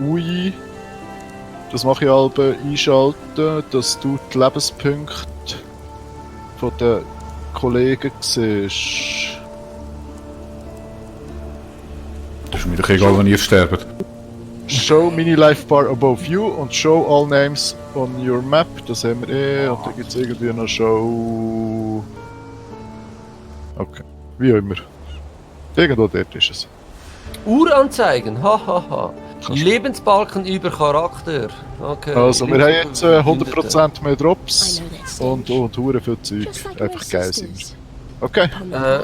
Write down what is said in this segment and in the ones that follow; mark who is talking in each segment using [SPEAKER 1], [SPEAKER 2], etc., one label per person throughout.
[SPEAKER 1] UI. Das mache ich halb einschalten, dass du die Lebenspunkte von den Kollegen siehst.
[SPEAKER 2] Das ist mir doch egal, wenn ihr sterbt.
[SPEAKER 1] Show Mini Life Bar above you und Show all names on your map. Das haben wir und dann gibt es irgendwie noch Show... Okay, wie auch immer. Irgendwo dort ist es.
[SPEAKER 3] Uranzeigen, hahaha. Lebensbalken über Charakter. Okay.
[SPEAKER 1] Also, wir haben jetzt 100% mehr Drops und hure viel Zeug. Einfach geil sind wir. Okay,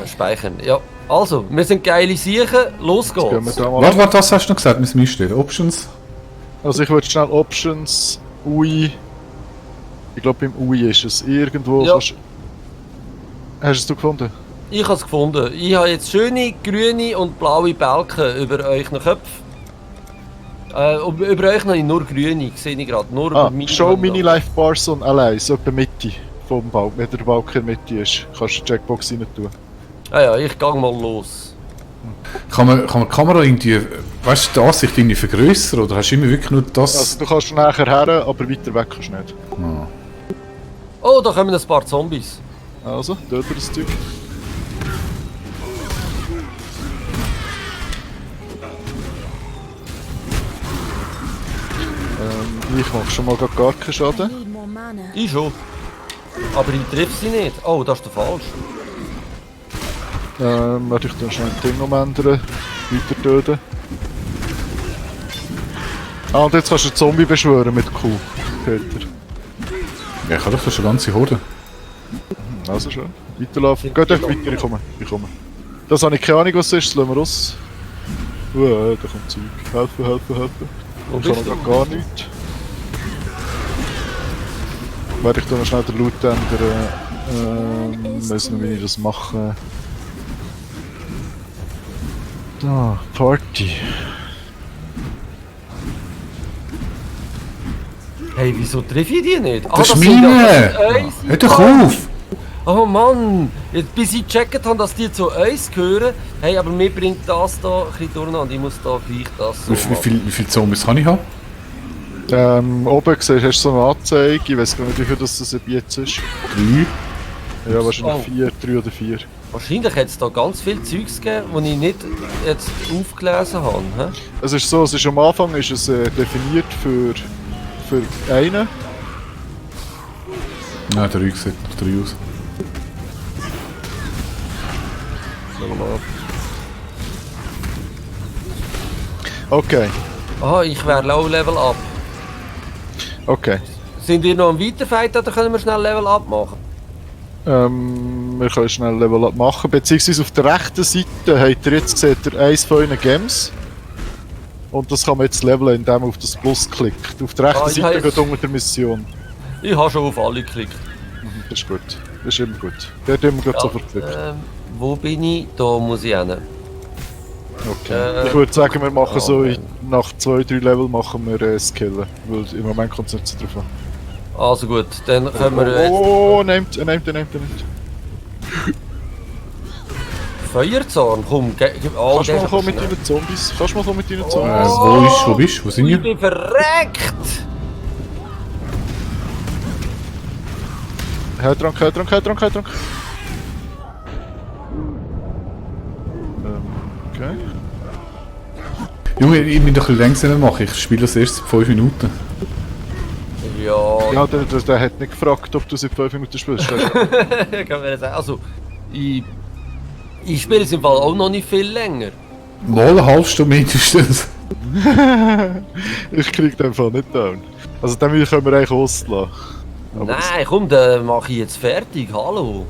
[SPEAKER 3] Speichern, ja. Also, wir sind geile Siechen, los
[SPEAKER 1] jetzt gehen wir
[SPEAKER 3] geht's.
[SPEAKER 1] da mal.
[SPEAKER 2] Warte, was hast du noch gesagt? Müssen wir einstellen? Options?
[SPEAKER 1] Also, ich würde schnell Options, UI. Ich glaube, beim UI ist es irgendwo.
[SPEAKER 3] Ja.
[SPEAKER 1] Hast du es gefunden?
[SPEAKER 3] Ich habe es gefunden. Ich habe jetzt schöne grüne und blaue Balken über euch Köpfe. Über euch noch nur grüne, sehe ich gerade. Nur über
[SPEAKER 1] Show Mini Life Bars on allein, so in der Mitte vom Balken. Wenn der Balken in der Mitte ist, kannst du die Checkbox rein tun.
[SPEAKER 3] Ah ja, ich gehe mal los.
[SPEAKER 2] Kann man die Kamera irgendwie, weißt du, die Ansicht irgendwie vergrößern oder hast du immer wirklich nur das?
[SPEAKER 1] Also, du kannst nachher her, aber weiter weg kannst du nicht.
[SPEAKER 2] Ah.
[SPEAKER 3] Oh, da kommen ein paar Zombies.
[SPEAKER 1] Also, töte das Typ. Ich mache schon mal gar keinen Schaden.
[SPEAKER 3] Ich schon. Aber ich treffe sie nicht. Oh, das ist der falsch.
[SPEAKER 1] Warte, ich dann schnell ein Ding umändern. Weiter töten. Ah, und jetzt kannst du einen Zombie beschwören mit Q, Peter.
[SPEAKER 2] Ja, ich habe doch schon eine ganze Horde.
[SPEAKER 1] Also schön. Weiterlaufen. Geht einfach weiter, ich komme. Das habe ich keine Ahnung, was es ist, das lassen wir raus. Da kommt Zeug. Helfen.
[SPEAKER 3] Wo
[SPEAKER 1] Ich kann
[SPEAKER 3] bist
[SPEAKER 1] noch
[SPEAKER 3] du?
[SPEAKER 1] gar nichts. Warte, ich noch schnell den Loot ändern. Weiss noch, wie ich das mache. Da, Party.
[SPEAKER 3] Hey, wieso treffe ich die nicht?
[SPEAKER 2] Das ist
[SPEAKER 3] sind ja-
[SPEAKER 2] meine!
[SPEAKER 3] das ist uns.
[SPEAKER 2] Hör doch auf!
[SPEAKER 3] Oh Mann! Jetzt, bis ich gecheckt habe, dass die zu uns gehören. Hey, aber mir bringt das da ein bisschen durcheinander. Ich muss da gleich das so
[SPEAKER 2] Wie viele Zombies kann ich haben?
[SPEAKER 1] Oben siehst, hast du so eine Anzeige. Ich weiß gar nicht, wie viel das jetzt ist.
[SPEAKER 2] 3.
[SPEAKER 1] Ja, wahrscheinlich
[SPEAKER 3] Oh.
[SPEAKER 1] 3 oder 4.
[SPEAKER 3] Wahrscheinlich hat es da ganz viel Zeugs gegeben, die ich nicht jetzt aufgelesen habe. He?
[SPEAKER 1] Es ist so, es ist am Anfang ist es definiert für einen.
[SPEAKER 2] Nein, 3 sieht nach 3 aus.
[SPEAKER 1] Okay,
[SPEAKER 3] Aha, ich wäre Low Level Up.
[SPEAKER 1] okay.
[SPEAKER 3] Sind ihr noch am Weiterfighten oder können wir schnell Level Up machen?
[SPEAKER 1] Wir können schnell Level Up machen, beziehungsweise auf der rechten Seite habt ihr jetzt seht ihr eins von euren Games. Und das kann man jetzt leveln, indem man auf das Plus klickt. Auf der rechten
[SPEAKER 3] ich
[SPEAKER 1] Seite
[SPEAKER 3] habe
[SPEAKER 1] geht unter der Mission.
[SPEAKER 3] Ich habe schon auf alle geklickt.
[SPEAKER 1] Das ist gut, das ist immer gut. Der hat immer gerade sofort geklickt.
[SPEAKER 3] Wo bin ich? Da muss ich hin.
[SPEAKER 1] Okay. Ich würde sagen, wir machen so, nach 2-3 Level machen wir Skillen. Weil im Moment kommt es nicht so drauf an.
[SPEAKER 3] Also gut, dann können wir
[SPEAKER 1] Oh, nehmt.
[SPEAKER 3] Feuerzorn, komm, gib all
[SPEAKER 1] Kannst du mal kommen mit deinen Zombies?
[SPEAKER 2] Wo bist du? Wo sind
[SPEAKER 3] Ich
[SPEAKER 2] wir?
[SPEAKER 3] bin verreckt!
[SPEAKER 1] Heiltrank. Okay.
[SPEAKER 2] Junge, ich bin doch ein bisschen langsamer machen. Ich spiele das erst seit 5 Minuten.
[SPEAKER 3] Ja,
[SPEAKER 1] Ja, der hat nicht gefragt, ob du seit 5 Minuten spielst.
[SPEAKER 3] kann man sagen. Also, ich spiele es im Fall auch noch nicht viel länger.
[SPEAKER 2] Mal eine halbe Stunde mindestens.
[SPEAKER 1] Ich krieg den Fall nicht down. Also den können wir eigentlich auslassen. Aber
[SPEAKER 3] Nein, komm, dann mache ich jetzt fertig, hallo.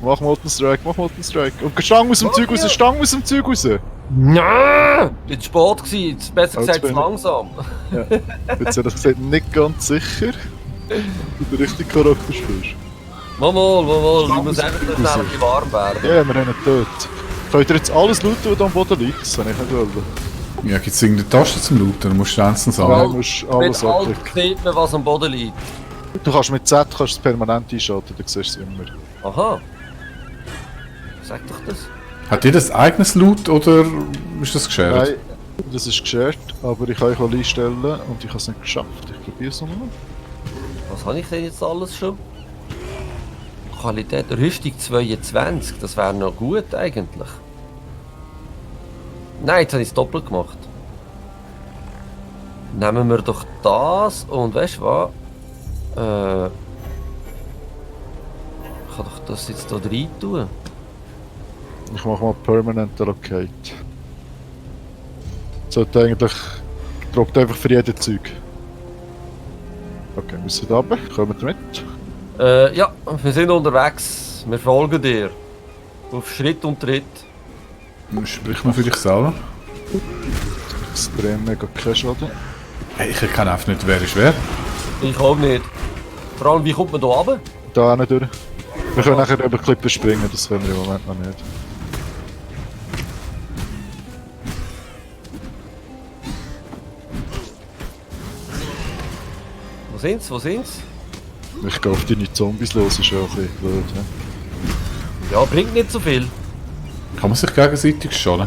[SPEAKER 1] Mach Molten Strike. Und Stang aus dem Zeug raus,
[SPEAKER 3] Nein! Jetzt spät gewesen, jetzt besser
[SPEAKER 1] Also
[SPEAKER 3] gesagt
[SPEAKER 1] bin
[SPEAKER 3] zu
[SPEAKER 1] ich-
[SPEAKER 3] langsam.
[SPEAKER 1] Jetzt ehrlich gesagt nicht ganz sicher, ob du den richtigen Charakter spielst.
[SPEAKER 3] Mal, ich muss einfach nur schnell ein bisschen warm werden.
[SPEAKER 1] Ja, wir haben ihn tot. Könnt ihr jetzt alles looten, was da am Boden liegt? Das habe ich nicht wollen.
[SPEAKER 2] Ja, gibt es irgendeine Taste zum Looten? Dann musst du einzeln
[SPEAKER 1] Ja,
[SPEAKER 2] sammeln.
[SPEAKER 1] du musst
[SPEAKER 3] Mit
[SPEAKER 1] alles
[SPEAKER 3] Alt
[SPEAKER 1] anklicken.
[SPEAKER 3] sieht man, was am Boden liegt.
[SPEAKER 1] Du kannst mit Z es permanent einschalten, dann siehst du es immer.
[SPEAKER 3] Aha. Sag doch das.
[SPEAKER 2] Hat ihr das eigenes Loot oder ist das geshared?
[SPEAKER 1] Nein, Das ist geshared, aber ich kann euch alle einstellen und ich habe es nicht geschafft. Ich probiere es nochmal.
[SPEAKER 3] Was habe ich denn jetzt alles schon? Qualität Rüstung 22, das wäre noch gut eigentlich. Nein, jetzt habe ich es doppelt gemacht. Nehmen wir doch das und weißt du was? Ich kann doch das jetzt hier rein tun.
[SPEAKER 1] Ich mache mal Permanent Allocate. Sollte eigentlich... Droppt einfach für jeden Zeug. Okay, wir sind runter. Kommt mit.
[SPEAKER 3] Ja, wir sind unterwegs. Wir folgen dir. Auf Schritt und Tritt.
[SPEAKER 2] Sprich mal für dich selber.
[SPEAKER 1] Extrem mega kein Schaden.
[SPEAKER 2] Hey, ich kann einfach nicht, wer ist wer.
[SPEAKER 3] Ich auch nicht. Vor allem, wie kommt man hier runter?
[SPEAKER 1] Da hinten durch. Wir können nachher über Klippen springen, das können wir im Moment noch nicht.
[SPEAKER 3] Wo sind's? Wo sind's?
[SPEAKER 1] Ich gehe auf deine Zombies los, ist ja auch ein bisschen blöd. Ja?
[SPEAKER 3] Ja, bringt nicht so viel.
[SPEAKER 2] Kann man sich gegenseitig schaden?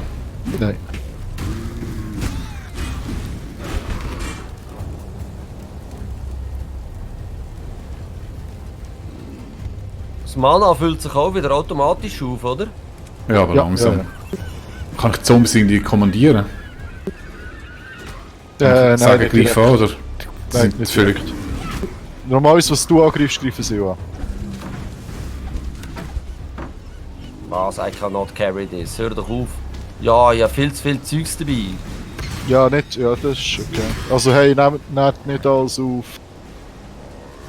[SPEAKER 1] Nein.
[SPEAKER 3] Das Mana füllt sich auch wieder automatisch auf, oder?
[SPEAKER 2] Ja, aber
[SPEAKER 1] Ja,
[SPEAKER 2] langsam.
[SPEAKER 1] ja,
[SPEAKER 2] Kann ich die Zombies irgendwie kommandieren? Sagen
[SPEAKER 1] nicht
[SPEAKER 2] gleich
[SPEAKER 1] direkt.
[SPEAKER 2] an, oder? Die
[SPEAKER 1] Nein,
[SPEAKER 2] sind
[SPEAKER 1] nicht
[SPEAKER 2] völlig...
[SPEAKER 1] direkt. Normalerweise, was du angreifst, greifen sie auch an.
[SPEAKER 3] Was? I cannot carry this. Hör doch auf. Ja, ja, viel zu viel Zeugs dabei.
[SPEAKER 1] Ja, nicht, ja, das ist okay. Also hey, nehmt nicht alles auf.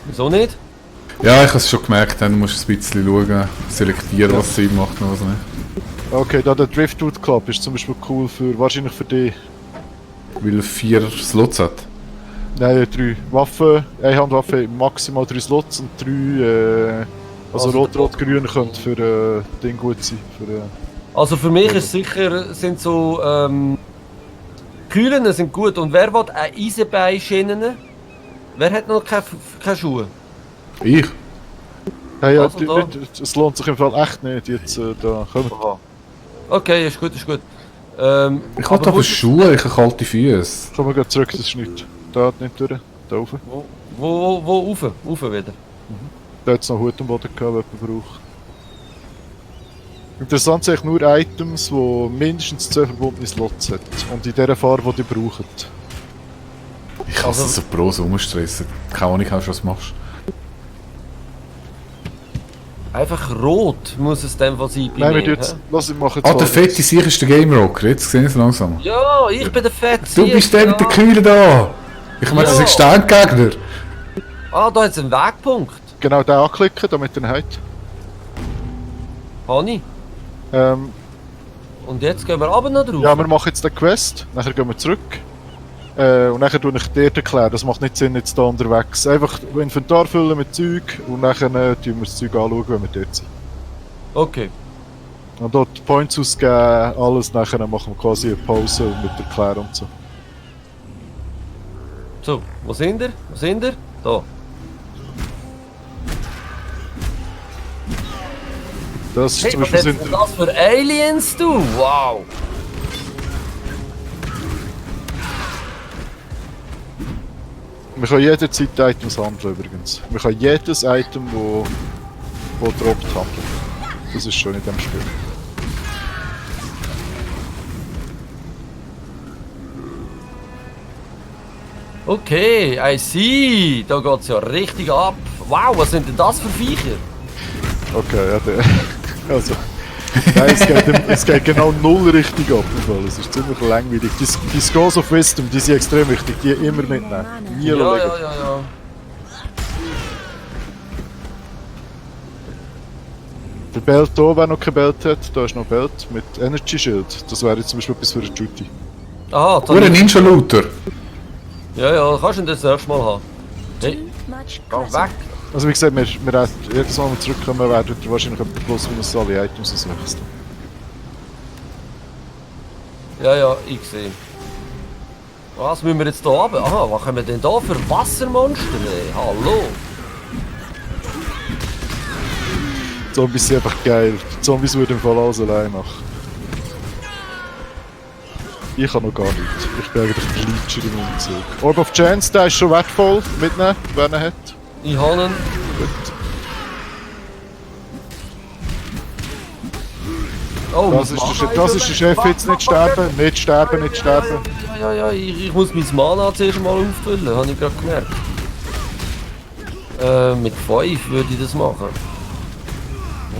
[SPEAKER 3] Wieso nicht?
[SPEAKER 2] Ja, ich habe es schon gemerkt, dann musst du ein bisschen schauen, selektieren,
[SPEAKER 1] Ja.
[SPEAKER 2] was Sinn macht und was nicht.
[SPEAKER 1] Okay, da der Driftwood Club ist zum Beispiel cool für, wahrscheinlich für dich.
[SPEAKER 2] Weil er 4 Slots hat.
[SPEAKER 1] Nein, 3 Waffen, eine Handwaffe, maximal 3 Slots und 3, also
[SPEAKER 3] Also
[SPEAKER 1] rot,
[SPEAKER 3] der-
[SPEAKER 1] rot, grün könnte für Ding gut sein. Für,
[SPEAKER 3] Also für mich ist sicher, sind so, Kühlen sind gut. Und wer will eine Eisenbeinschienen? Wer hat noch keine Schuhe?
[SPEAKER 2] Ich?
[SPEAKER 1] hey, ja,
[SPEAKER 3] Also da-
[SPEAKER 1] es lohnt sich im Fall echt nicht, jetzt da kommen.
[SPEAKER 3] Okay, ist gut, ist gut.
[SPEAKER 2] Ich will
[SPEAKER 3] aber
[SPEAKER 2] aber
[SPEAKER 3] wo-
[SPEAKER 2] Schuhe, ich habe kalte Füße.
[SPEAKER 1] Kommen wir gleich zurück, das ist nicht. Da nicht durch, da rauf.
[SPEAKER 3] Wo rauf? Rauf wieder.
[SPEAKER 1] Da hat es noch Hut am Boden gehabt, wenn man braucht. Interessant sind eigentlich nur Items, die mindestens 2 verbundene Slots hat. Und in der Farbe, die die brauchen.
[SPEAKER 2] Ich kann
[SPEAKER 3] Also-
[SPEAKER 2] es so Pros rumstressen. Keine Ahnung, was du machst.
[SPEAKER 3] Einfach rot muss es dann sein bei
[SPEAKER 1] Nein, wir
[SPEAKER 3] mir,
[SPEAKER 1] tun jetzt.
[SPEAKER 3] hä?
[SPEAKER 1] Lass ich machen jetzt
[SPEAKER 2] Ah, der
[SPEAKER 1] alles.
[SPEAKER 2] fette Sieg ist der Game Rocker, jetzt sehe ich es langsam.
[SPEAKER 3] Ja, ich bin der Fett.
[SPEAKER 2] Du bist der mit der Kühle da! Ich meine, das
[SPEAKER 3] Ja.
[SPEAKER 2] ist Standgegner.
[SPEAKER 3] Ah, da hat es einen Wegpunkt.
[SPEAKER 1] Genau den anklicken, damit ihr ihn habt.
[SPEAKER 3] Hani.
[SPEAKER 1] Und
[SPEAKER 3] Und jetzt gehen wir runter noch drauf.
[SPEAKER 1] ja, wir machen jetzt den Quest, nachher gehen wir zurück. Und nachher tue ich dir erklären, das macht nicht Sinn jetzt hier unterwegs. Einfach Inventar füllen mit Zeug und nachher tun wir das Zeug anschauen, wenn wir dort sind.
[SPEAKER 3] Okay.
[SPEAKER 1] Und dort Points ausgeben, alles, nachher machen wir quasi eine Pause mit Erklärung und so.
[SPEAKER 3] So, wo sind ihr? Wo sind ihr? Da.
[SPEAKER 1] Das ist
[SPEAKER 3] Hey,
[SPEAKER 1] zum
[SPEAKER 3] was
[SPEAKER 1] Beispiel
[SPEAKER 3] sind das für Aliens, du? Wow.
[SPEAKER 1] wir können jederzeit Items handeln übrigens. Wir können jedes Item, wo droppt, handeln. Das ist schon in dem Spiel.
[SPEAKER 3] Okay, I see. Da geht's ja richtig ab. Wow, was sind denn das für Viecher?
[SPEAKER 1] Okay, ja, also. Nein, es geht genau null richtig ab. im Fall. Es ist ziemlich langweilig. Die Scrolls of Wisdom, die sind extrem wichtig, die immer mitnehmen. Nie
[SPEAKER 3] Ja,
[SPEAKER 1] schauen.
[SPEAKER 3] ja, ja, ja.
[SPEAKER 1] Der Belt hier, wer noch kein Belt hat, da ist noch ein Belt mit Energy Shield. Das wäre jetzt zum Beispiel etwas für eine Duty.
[SPEAKER 3] Aha,
[SPEAKER 2] Oder ein Ninja-Looter.
[SPEAKER 3] Ja, ja, kannst du das nächste Mal haben. Hey,
[SPEAKER 4] Much
[SPEAKER 3] geh
[SPEAKER 4] present.
[SPEAKER 3] weg.
[SPEAKER 1] Also wie gesagt, jedes Mal, wenn wir zurückkommen, werden wir wahrscheinlich etwa plus minus alle Items auswechseln.
[SPEAKER 3] Ja, ja, ich sehe. Was müssen wir jetzt hier runter? Aha, was haben wir denn da für Wassermonster? Ey? Hallo.
[SPEAKER 1] Die Zombies sind einfach geil. Die Zombies würden im Fall alles allein machen. Ich habe noch gar nichts. Ich bin eigentlich der Leacher im Umzug. Orb of Chance, der ist schon wertvoll. Mitnehmen, wer ihn hat.
[SPEAKER 3] Ich habe ihn.
[SPEAKER 1] Gut.
[SPEAKER 3] Oh,
[SPEAKER 1] Das ist der Chef, jetzt nicht sterben, nicht sterben, nicht sterben.
[SPEAKER 3] Ja, ich muss mein Mana zuerst mal auffüllen, habe ich gerade gemerkt. Mit 5 würde ich das machen.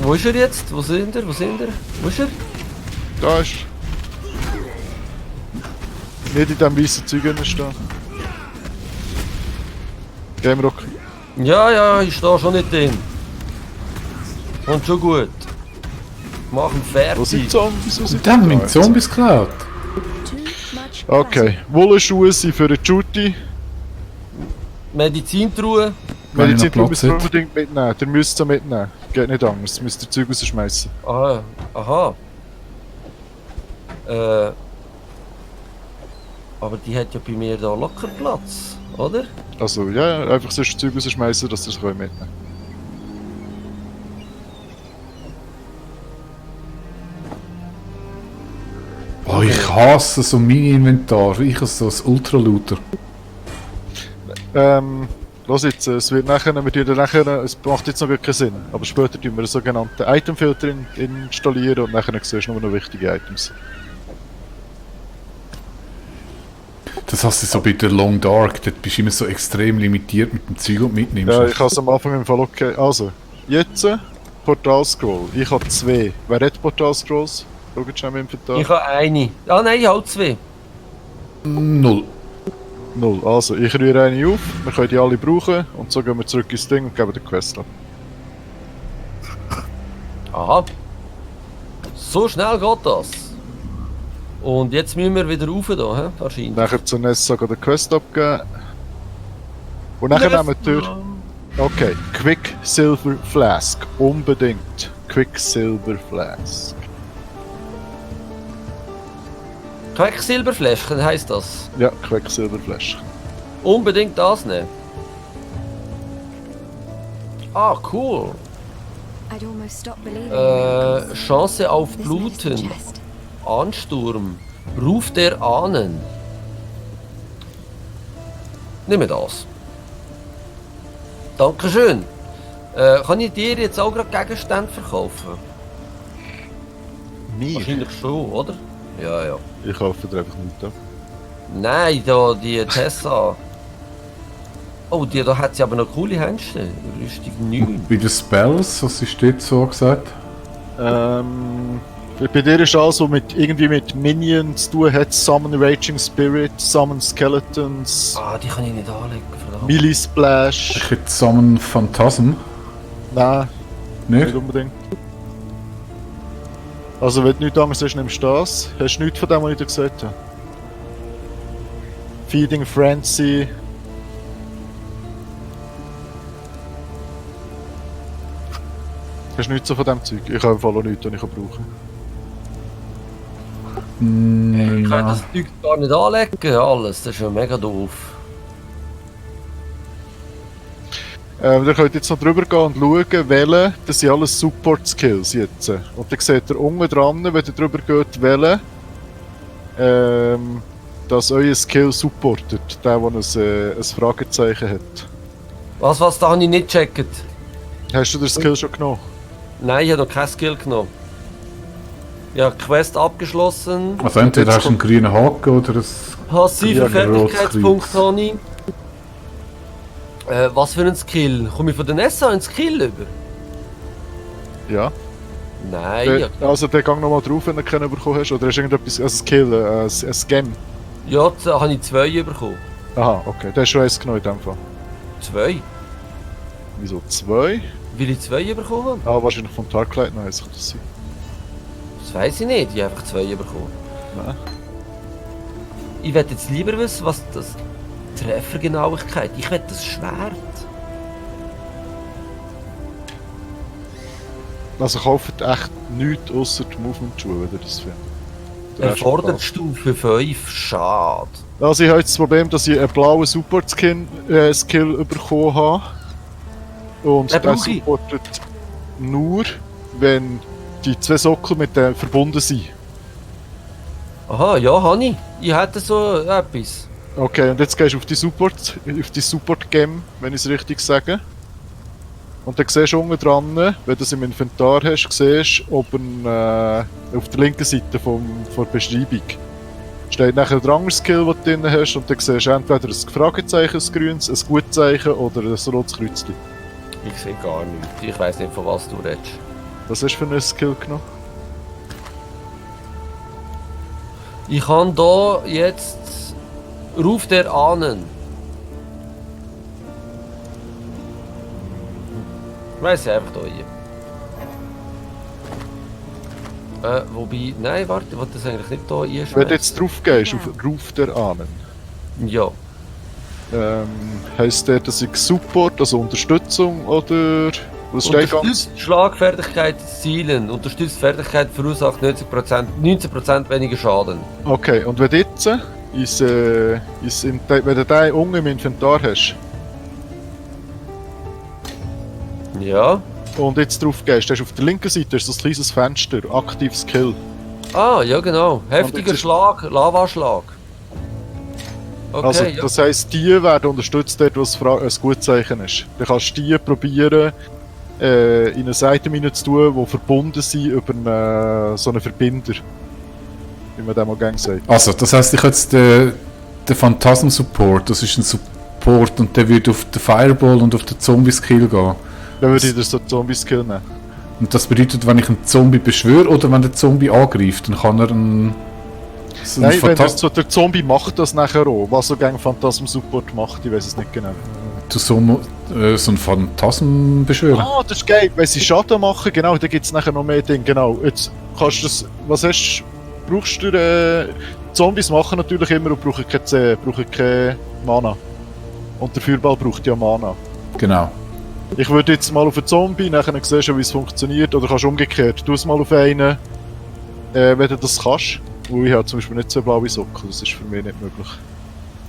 [SPEAKER 3] Wo ist er jetzt? Wo sind er? Wo ist er?
[SPEAKER 1] Da ist. Nicht in diesem weißen Zeug stehen. Game Rock.
[SPEAKER 3] Ja, ich stehe schon nicht drin. Und schon gut. Mach ihn
[SPEAKER 1] Wo sind die
[SPEAKER 3] fertig.
[SPEAKER 1] Zombies? Wo sind
[SPEAKER 2] Dann
[SPEAKER 1] die
[SPEAKER 2] mein
[SPEAKER 1] da?
[SPEAKER 2] Zombies geklaut.
[SPEAKER 1] Okay, Wollenschuhe sind für den Judy.
[SPEAKER 3] Medizintruhe.
[SPEAKER 2] Wenn ich noch
[SPEAKER 1] Medizin
[SPEAKER 2] Platz
[SPEAKER 1] müsst ihr
[SPEAKER 2] hätte.
[SPEAKER 1] unbedingt mitnehmen. Ihr müsst sie mitnehmen. Geht nicht anders. Ihr müsst ihr Zeug rausschmeißen.
[SPEAKER 3] Aha. Aber die hat ja bei mir da locker Platz, oder?
[SPEAKER 1] Also, ja, einfach sonst Zeug rausschmeißen, dass ihr es mitnehmen könnt.
[SPEAKER 2] Oh, ich hasse so Mini-Inventar. Ich habe so ein Ultra-Looter.
[SPEAKER 1] Los jetzt, es wird nachher, es macht jetzt noch gar keinen Sinn, aber später tun wir einen sogenannten Itemfilter installieren und nachher siehst du nur noch wichtige Items.
[SPEAKER 2] Das heißt so bei der Long Dark, dort bist du immer so extrem limitiert mit dem Zeug, das du mitnimmst.
[SPEAKER 1] Ja, ich habe es am Anfang im Fall okay. Also, jetzt Portal Scroll. Ich habe 2. Wer hat Portal Scrolls? Schaut schon im Inventar.
[SPEAKER 3] Ich habe eine. Ah nein, ich habe 2.
[SPEAKER 2] 0.
[SPEAKER 1] 0. Also, ich rühre eine auf, wir können die alle brauchen und so gehen wir zurück ins Ding und geben den Quest ab.
[SPEAKER 3] Aha. So schnell geht das. Und jetzt müssen wir wieder rauf da, hä? Wahrscheinlich.
[SPEAKER 1] Nachher zur Nessa den Quest abgeben. Und nachher nehmen wir okay, Quicksilver Flask. Unbedingt. Quicksilver Flask.
[SPEAKER 3] Quecksilberfläschchen heisst das.
[SPEAKER 1] Ja, Quicksilver Flask.
[SPEAKER 3] Unbedingt das nehmen. Ah, cool. Chance auf Bluten. Ansturm. Ruf der Ahnen. Nimm das. Dankeschön. Kann ich dir jetzt auch gerade Gegenstände verkaufen?
[SPEAKER 1] Mir?
[SPEAKER 3] Wahrscheinlich schon, oder? Ja.
[SPEAKER 1] Ich kaufe dir einfach nicht ab.
[SPEAKER 3] Nein, da die Tessa. Oh, die da hat sie aber noch coole Hände. Rüstung 9.
[SPEAKER 2] Bei den Spells, was ist dort so gesagt?
[SPEAKER 1] Bei dir ist alles, was irgendwie mit Minions zu tun hat. Summon Raging Spirit, Summon Skeletons,
[SPEAKER 3] Ah, die kann ich nicht anlegen, verdammt.
[SPEAKER 1] Melee Splash.
[SPEAKER 2] Ich hätte zusammen Phantasm.
[SPEAKER 1] Nein, nicht
[SPEAKER 2] Nicht?
[SPEAKER 1] unbedingt. Also wenn du nichts anderes hast, nimmst du das. Hast du nichts von dem, was ich dir gesagt habe? Feeding Frenzy. Hast du nichts so von dem Zeug? Ich habe im Fall auch nichts, was ich brauchen
[SPEAKER 3] Ich kann
[SPEAKER 2] Ja.
[SPEAKER 3] das Zeug gar nicht anlegen, alles. Das ist ja mega doof.
[SPEAKER 1] Ihr könnt jetzt noch drüber gehen und schauen, welche, das sind alles Support-Skills jetzt. Und dann seht ihr unten dran, wenn ihr drüber geht, welche, dass euer Skill supportet, der ein Fragezeichen hat.
[SPEAKER 3] Was, da habe ich nicht gecheckt.
[SPEAKER 1] Hast du den Skill schon genommen?
[SPEAKER 3] Nein, ich habe noch kein Skill genommen. Ja, Quest abgeschlossen.
[SPEAKER 2] Also entweder hast du einen grünen Haken oder ein...
[SPEAKER 3] Passiver
[SPEAKER 1] Ja,
[SPEAKER 3] Fertigkeitspunkt habe ich. Was für ein Skill? Komme ich von der Nessa einen Skill über?
[SPEAKER 1] Ja.
[SPEAKER 3] Nein,
[SPEAKER 1] Also der Gang nochmal drauf, wenn du keinen bekommen hast, oder hast du irgendetwas, ein Skill, ein Scam?
[SPEAKER 3] ja, da habe ich 2 bekommen.
[SPEAKER 1] Aha, okay, der hast schon eins genommen in dem Fall.
[SPEAKER 3] 2?
[SPEAKER 1] Wieso 2?
[SPEAKER 3] Weil ich 2 bekommen habe?
[SPEAKER 1] Ah, wahrscheinlich vom Darklight noch eins das sein.
[SPEAKER 3] Das weiss ich nicht, ich habe einfach 2 bekommen.
[SPEAKER 1] Nein.
[SPEAKER 3] Ich werde jetzt lieber wissen, was das Treffergenauigkeit. Ich werde das Schwert.
[SPEAKER 1] Also kauft echt nichts außer die Movement-Schuhe, wenn ihr das findet. Der Rest
[SPEAKER 3] Erfordert
[SPEAKER 1] passt.
[SPEAKER 3] Stufe 5. Schade.
[SPEAKER 1] Also ich habe jetzt das Problem, dass ich einen blauen Support-Skill bekommen habe. Und
[SPEAKER 3] Den
[SPEAKER 1] der
[SPEAKER 3] brauche ich.
[SPEAKER 1] supportet nur, wenn die 2 Sockel mit dem verbunden sind.
[SPEAKER 3] Aha, ja, habe ich. Ich hätte so etwas.
[SPEAKER 1] Okay, und jetzt gehst du auf die Support-Gem, wenn ich es richtig sage. Und dann siehst du unten dran, wenn du es im Inventar hast, siehst du oben auf der linken Seite von der Beschreibung steht nachher der andere Skill, den du drin hast, und dann siehst du entweder ein Fragezeichen, ein grünes, ein Gutzeichen oder ein rotes Kreuzchen.
[SPEAKER 3] Ich sehe gar nichts. Ich weiss nicht, von was du redest.
[SPEAKER 1] Was hast du für einen Skill genommen?
[SPEAKER 3] Ich habe da jetzt Ruf der Ahnen. Weiss ich einfach hier. Wobei, nein, warte, ich wollte das eigentlich nicht hier einschmeißen.
[SPEAKER 1] Wenn du jetzt drauf gehst, auf Ruf der Ahnen,
[SPEAKER 3] Ja.
[SPEAKER 1] heisst der, dass ich Support, also Unterstützung, oder was steht ganz?
[SPEAKER 3] Unterstützt Schlagfertigkeit zielen. Unterstützt Fertigkeit verursacht 19% weniger Schaden.
[SPEAKER 1] Okay, und wenn du jetzt wenn du den unten im Inventar hast
[SPEAKER 3] Ja.
[SPEAKER 1] und jetzt drauf gehst, hast du auf der linken Seite ist so ein kleines Fenster, aktiv Skill.
[SPEAKER 3] Ah, ja genau. Heftiger
[SPEAKER 1] jetzt ist-
[SPEAKER 3] Schlag, Lavaschlag. Okay,
[SPEAKER 1] Also,
[SPEAKER 3] ja.
[SPEAKER 1] das heisst, die werden unterstützt dort, wo es ein Gutzeichen ist. Dann kannst du die probieren, in eine Seite rein zu tun, die verbunden sind über so einen Verbinder. Wie man dem mal gerne sagt.
[SPEAKER 2] Also, das heisst, ich habe jetzt den Phantasm-Support, das ist ein Support und der wird auf den Fireball und auf den Zombie-Skill gehen.
[SPEAKER 1] Dann würde ich das so Zombie-Skill nehmen.
[SPEAKER 2] Und das bedeutet, wenn ich einen Zombie beschwöre oder wenn der Zombie angreift, dann kann er einen... so einen
[SPEAKER 1] Nein, wenn
[SPEAKER 2] Phantas-
[SPEAKER 1] so der Zombie macht das nachher auch. Was so gegen Phantasm-Support macht, ich weiß es nicht genau.
[SPEAKER 2] so einen Phantasm beschwören.
[SPEAKER 1] Ah, das ist geil. Wenn sie Schaden machen, genau, dann gibt es nachher noch mehr Dinge. Genau, jetzt kannst du das... Was hast brauchst du... Zombies machen natürlich immer und brauchen keine Mana. Und der Feuerball braucht ja Mana.
[SPEAKER 2] Genau.
[SPEAKER 1] Ich würde jetzt mal auf einen Zombie, nachher siehst du, wie es funktioniert. Oder kannst du umgekehrt, tu es mal auf einen, wenn du das kannst. Weil ich habe zum Beispiel nicht so blaue Socken, das ist für mich nicht möglich.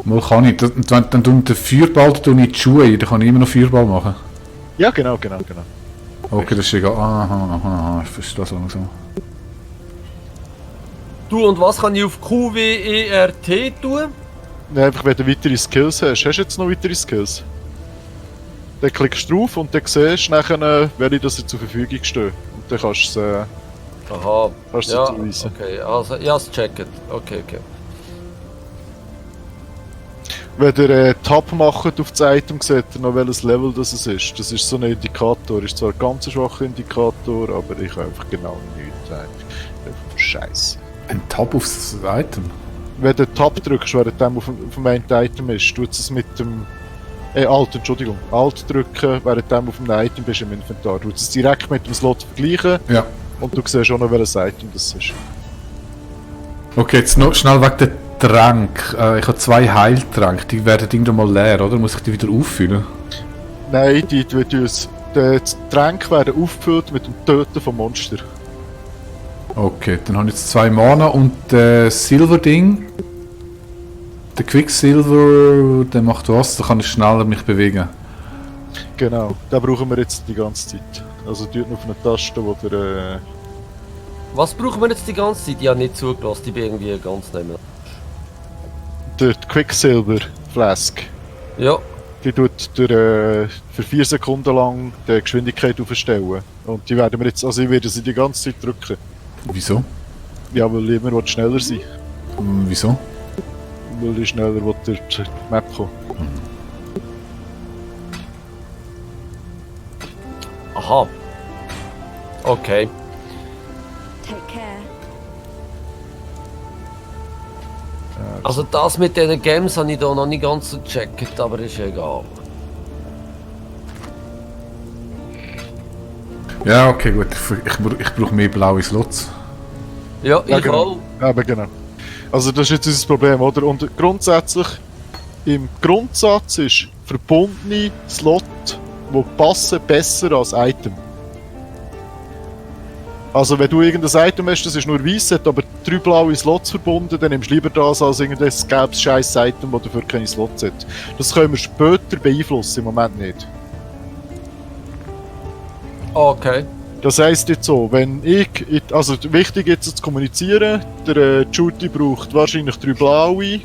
[SPEAKER 2] Mal kann ich. Und wenn dann tun den Feuerball in die Schuhe, dann kann ich immer noch Feuerball machen.
[SPEAKER 1] Ja, genau.
[SPEAKER 2] Okay, das ist egal. Aha, ich verstehe das langsam.
[SPEAKER 3] Du, und was kann ich auf QWERT tun?
[SPEAKER 1] Nein, einfach wenn du weitere Skills hast. Hast du jetzt noch weitere Skills? Dann klickst du drauf und dann siehst du nachher, welche das dir zur Verfügung stehen. Und dann kannst du es
[SPEAKER 3] Aha. Ja,
[SPEAKER 1] zuweisen.
[SPEAKER 3] okay, also, ja, es checkt. Okay.
[SPEAKER 1] Wenn ihr Tab macht auf das Item, seht ihr noch welches Level das es ist. Das ist so ein Indikator. Ist zwar ein ganz schwacher Indikator, aber ich habe einfach genau nichts sagen. Scheiße.
[SPEAKER 2] Ein Tab aufs Item?
[SPEAKER 1] Wenn du Tab drückst, während du auf dem einen Item ist, tut es mit dem... Alt, Entschuldigung. Alt drücken, während du auf einem Item bist im Inventar. Du es direkt mit dem Slot vergleichen
[SPEAKER 2] Ja.
[SPEAKER 1] und du siehst auch noch, welches Item das ist.
[SPEAKER 2] Okay, jetzt noch schnell wegen der Trank. Ich habe 2 Heiltränke, die werden irgendwann mal leer, oder? Muss ich die wieder auffüllen?
[SPEAKER 1] Nein, die Tränke werden aufgefüllt mit dem Töten von Monster.
[SPEAKER 2] Okay, dann habe ich jetzt 2 Mana und Silver-Ding. Der Quicksilver, der macht was? Da kann ich schneller mich bewegen.
[SPEAKER 1] Genau, den brauchen wir jetzt die ganze Zeit. Also tut nur auf eine Taste, wo der...
[SPEAKER 3] Was brauchen wir jetzt die ganze Zeit? Ich habe nicht zugelassen, ich bin irgendwie ganz nicht mehr.
[SPEAKER 1] der Quicksilver Flask.
[SPEAKER 3] Ja.
[SPEAKER 1] Die tut für 4 Sekunden lang die Geschwindigkeit aufstellen. Und die werden wir jetzt, also ich werde sie die ganze Zeit drücken.
[SPEAKER 2] Wieso?
[SPEAKER 1] Ja, weil ich immer schneller sein.
[SPEAKER 2] Wieso?
[SPEAKER 1] Weil ich schneller durch die Map komme.
[SPEAKER 3] Aha. Okay.
[SPEAKER 4] Take care.
[SPEAKER 3] Also das mit diesen Games habe ich da noch nicht ganz so gecheckt, aber ist egal.
[SPEAKER 2] Ja, okay, gut. Ich brauche mehr blaue Slots.
[SPEAKER 3] Ja, ich
[SPEAKER 1] genau.
[SPEAKER 3] auch.
[SPEAKER 1] Aber genau. Also das ist jetzt unser Problem, oder? Und grundsätzlich, im Grundsatz ist verbundene Slot, die passen besser als Item. Also wenn du irgendein Item hast, das ist nur weiss, hat aber 3 blaue Slots verbunden, dann nimmst du lieber das als irgendein gelbes scheiß Item, das dafür keine Slots hat. Das können wir später beeinflussen, im Moment nicht.
[SPEAKER 3] Okay.
[SPEAKER 1] Das heisst jetzt so, wenn also wichtig jetzt zu kommunizieren, der Judy braucht wahrscheinlich 3 blaue.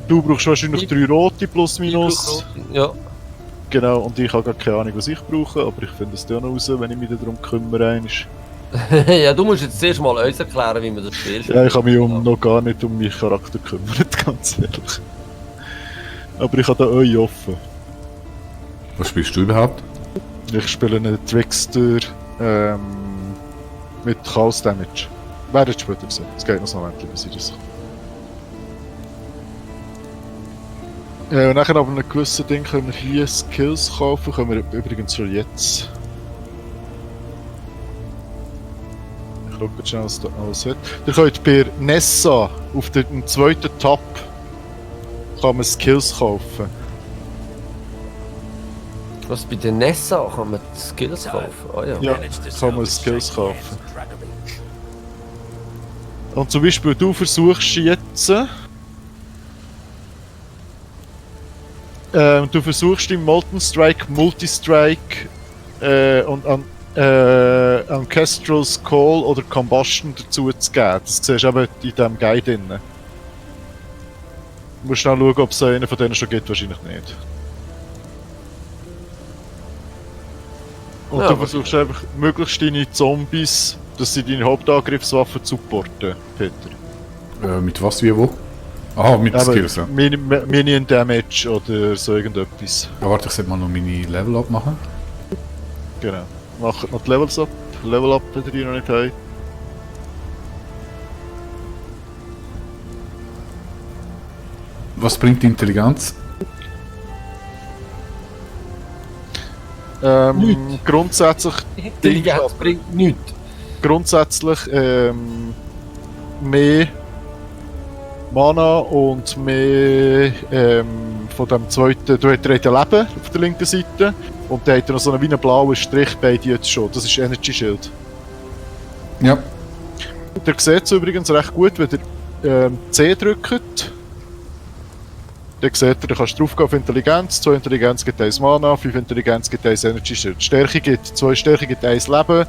[SPEAKER 1] Du brauchst wahrscheinlich 3 rote plus minus.
[SPEAKER 3] Ja.
[SPEAKER 1] Genau, und ich habe gar keine Ahnung, was ich brauche, aber ich finde es dann noch raus, wenn ich mich darum kümmere. Einmal.
[SPEAKER 3] Ja, du musst jetzt zuerst mal uns erklären, wie man das spielt.
[SPEAKER 1] Ja, ich habe mich noch gar nicht um meinen Charakter gekümmert, ganz ehrlich. Aber ich habe da euch offen.
[SPEAKER 2] Was spielst du überhaupt?
[SPEAKER 1] Ich spiele einen Trickster mit Chaos Damage. Werdet später sehen. Es geht noch ein Moment, bis ich das und nachher ab einem gewissen Ding können wir hier Skills kaufen, können wir übrigens schon jetzt. Ich schaue jetzt schnell, was da alles hat. Ihr könnt bei Nessa auf dem zweiten Tab kann man Skills kaufen.
[SPEAKER 3] Was, bei der Nessa kann man Skills kaufen? Ah ja.
[SPEAKER 1] Ja, kann man Skills kaufen. Und zum Beispiel du versuchst jetzt du versuchst im Molten Strike Multistrike und an Kestrel's Call oder Combustion dazu zu geben. Das siehst du eben in diesem Guide drin. Du musst schnell schauen, ob es einen von denen schon gibt, wahrscheinlich nicht. Und
[SPEAKER 3] Ja,
[SPEAKER 1] du versuchst einfach möglichst deine Zombies, dass sie deine Hauptangriffswaffe supporten, Peter.
[SPEAKER 2] Mit was, wie, wo? Aha, mit
[SPEAKER 1] Aber
[SPEAKER 2] Skills, ja.
[SPEAKER 1] Minion Damage oder so irgendetwas.
[SPEAKER 2] Ja, warte, ich sollte mal noch meine Level up machen.
[SPEAKER 1] Genau. Macht noch die Levels ab. Level up, wenn ihr noch nicht habt.
[SPEAKER 2] Was bringt die Intelligenz?
[SPEAKER 1] Nichts. Grundsätzlich
[SPEAKER 3] Intelligenz bringt nichts.
[SPEAKER 1] Grundsätzlich mehr Mana und mehr von dem zweiten. Du hast ja Leben auf der linken Seite und da hat er noch so einen wie einen blauen Strich bei dir jetzt schon. Das ist Energy Shield.
[SPEAKER 2] Ja.
[SPEAKER 1] Ihr seht es übrigens recht gut, wenn ihr C drückt. Dann seht ihr, du kannst draufgehen auf Intelligenz. 2 Intelligenz gibt 1 Mana, 5 Intelligenz gibt 1 Energy Shield. Stärke gibt 2 Stärke gibt 1 Leben,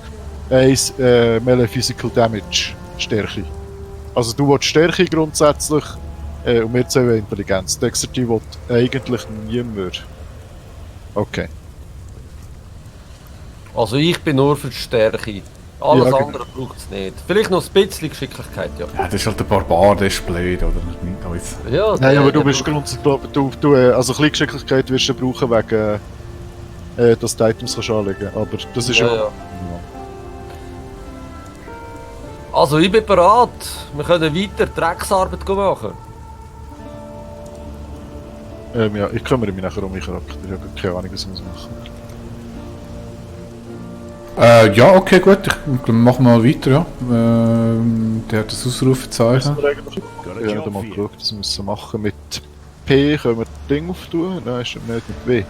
[SPEAKER 1] 1 Melee Physical Damage Stärke. Also du willst Stärke grundsätzlich und wir 2 Intelligenz. Dexterity will eigentlich niemand. Okay.
[SPEAKER 3] Also ich bin nur für die Stärke. Alles
[SPEAKER 1] Ja, genau.
[SPEAKER 3] andere braucht es nicht. Vielleicht noch ein bisschen Geschicklichkeit, ja.
[SPEAKER 2] Ja, das ist halt der Barbar, der ist blöd, oder nicht alles.
[SPEAKER 3] Ja,
[SPEAKER 1] Nein, aber du
[SPEAKER 3] der
[SPEAKER 1] bist
[SPEAKER 3] braucht-
[SPEAKER 1] grundsätzlich, also ein bisschen Geschicklichkeit wirst du brauchen wegen, dass du Items kannst anlegen. Aber das ist
[SPEAKER 3] Ja, ja. Also ich bin bereit. Wir können weiter Drecksarbeit machen.
[SPEAKER 1] Ja, ich kümmere mich nachher um meinen Charakter. Ich habe keine Ahnung, was ich machen muss.
[SPEAKER 2] Ja, okay, gut, dann machen wir mal weiter, ja. Der hat das Ausrufezeichen.
[SPEAKER 1] Ich habe mal geschaut, das müssen wir machen. Mit P können wir das Ding auftun. Nein, stimmt nicht, mit W.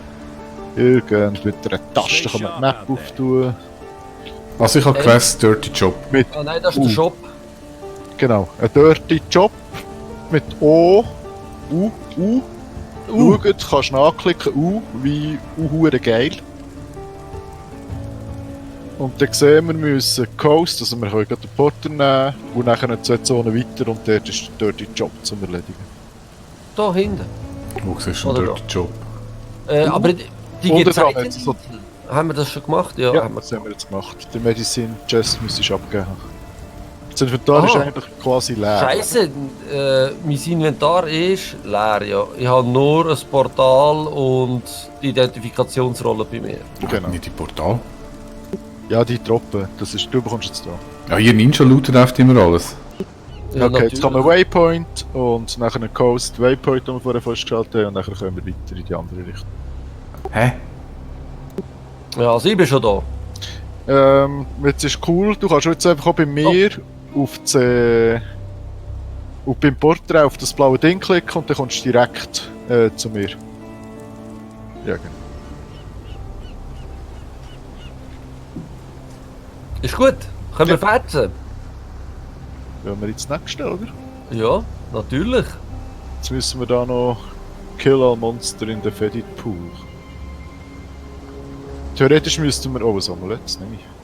[SPEAKER 1] Irgend mit einer Taste kann man die Map auftun.
[SPEAKER 2] Also ich habe Quest Dirty Job.
[SPEAKER 3] Ah nein, das ist der Shop.
[SPEAKER 1] Genau, ein Dirty Job mit O, U. Schaut, kannst du anklicken, U, wie hure geil. Und dann sehen wir, müssen Coast, also wir können gerade den Porter nehmen und nachher 2 Zonen weiter und dort ist der Dirty Job zum Erledigen.
[SPEAKER 3] Da hinten.
[SPEAKER 2] Wo siehst du
[SPEAKER 3] Oder
[SPEAKER 2] den Dirty Job?
[SPEAKER 3] Aber die
[SPEAKER 1] Unten
[SPEAKER 3] gibt
[SPEAKER 1] dran
[SPEAKER 3] es
[SPEAKER 1] hat es so-
[SPEAKER 3] Haben wir das schon gemacht? Ja,
[SPEAKER 1] Ja,
[SPEAKER 3] haben wir.
[SPEAKER 1] das haben wir jetzt gemacht. Die Medicine Chest müsstest du abgeben. Das Inventar ist
[SPEAKER 3] Aha.
[SPEAKER 1] eigentlich quasi leer.
[SPEAKER 3] Scheiße, mein Inventar ist leer, ja. Ich habe nur ein Portal und die Identifikationsrolle bei mir.
[SPEAKER 1] Genau.
[SPEAKER 2] Nicht die Portal.
[SPEAKER 1] Ja, die Troppe, das ist, du bekommst jetzt da.
[SPEAKER 2] Ja, hier Ninja lootet einfach immer alles.
[SPEAKER 3] Ja,
[SPEAKER 1] Okay, jetzt kann man
[SPEAKER 3] natürlich.
[SPEAKER 1] Waypoint und nachher einen Coast Waypoint, den wir vorher festgeschaltet haben, und nachher können wir weiter in die andere Richtung.
[SPEAKER 2] Hä?
[SPEAKER 3] Ja, also ich bin schon da.
[SPEAKER 1] Jetzt ist cool, du kannst jetzt einfach auch bei mir auf das, und beim Porträt auf das blaue Ding klicken und dann kommst du direkt zu mir. Ja, genau.
[SPEAKER 3] Ist gut. Können wir fetzen?
[SPEAKER 1] Wollen wir ins nächste, oder?
[SPEAKER 3] Ja, natürlich.
[SPEAKER 1] Jetzt müssen wir da noch Kill all Monster in the Faded Pool. Theoretisch müssten wir... Oh, was haben wir jetzt? Nehme ich.